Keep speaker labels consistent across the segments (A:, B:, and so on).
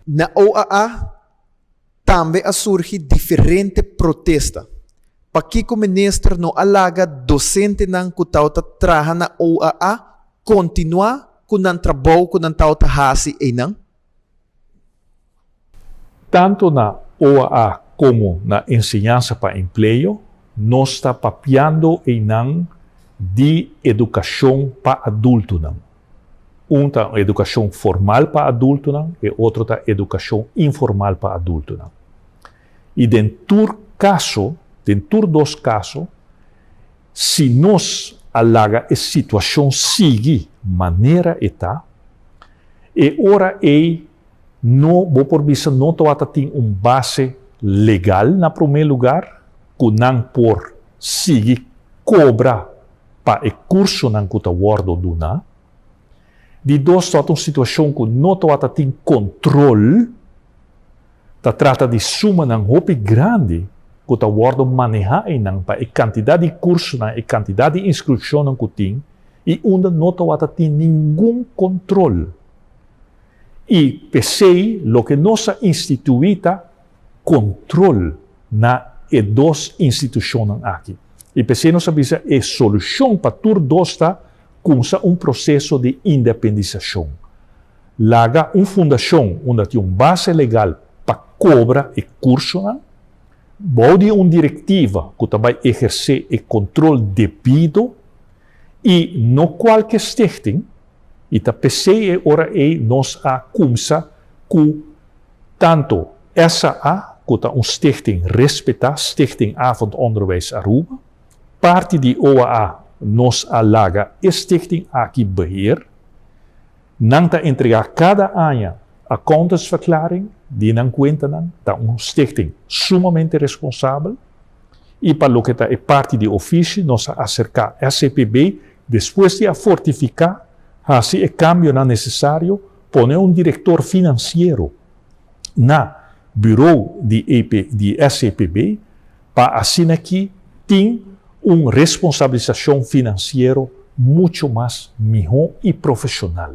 A: Na OAA tambe a surgi diferente protesta. Pakico minister no a laga docentenan cu tawata traha na OAA continua cu nan trabou cu nan tawata haci eynan?
B: Tanto na OAA como na Enseñansa pa Empleo nos ta papiando eynan di educacion pa adultonan. Un ta educacion formal pa adultonan, e otro ta educacion informal pa adultonan. Y den tur caso, den tur dos caso, si nos a laga e situacion sigui manera e ta, e ora ey no bo por bisa no tawata tin un base legal na prome lugar cu nan por sigui cobra pa e cursonan cu ta wordo duna. Di dos tawata un situacion cu no tawata tin control, ta trata di sumanan hopi grandi cu ta wordo maneha eynan pa e cantidad di cursonan, e cantidad di inscripcionnan cu tin y unda no tawata tin ningun control. Y p'esey loke nos a institui ta control na e dos institucionnan aki. Y p'esey nos a bisa e solucion pa tur dos ta cumsa un proceso di independisacion. Laga un fundacion unda tin un base legal pa cobra e cursonan, bou di un directiva cu ta bay eherce e control debido y no cualke stichting, y ta p'esey e ora ey nos a cumsa cu tanto SAA, cu ta un stichting respeta, Stichting Avondonderwijs Aruba, parti di OAA nos a laga e stichting aki beheer. Nan ta entrega cada aña accountantsverklaring di nan cuentanan, ta un stichting sumamente responsabel. Y pa loke ta e parti di ofishi nos a acerca SCPB despues di a fortifica, haci e cambionan necesario, pone un director financiero na bureau di EP di SCPB pa asina ki tin un responsabilisacion financiero mucho mas miho y profesional.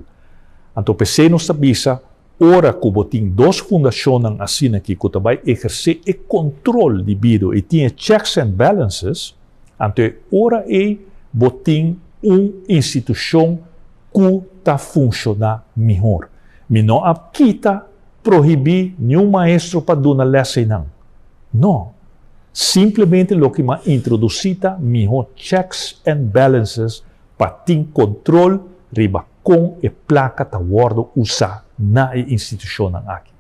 B: Anto p'esey nos ta bisa ora cu bo tin dos fundacionnan asina ki cu ta bay eherce e control debido y tin e checks and balances, anto e ora ey bo tin un institucion cu ta funciona mihor. Mi no a kita prohibi niun maestro pa duna les eynan. No. Simplemente loke mi a introduci ta miho checks and balances pa tin control riba con e placa ta wordo usa na e institucionnan aki.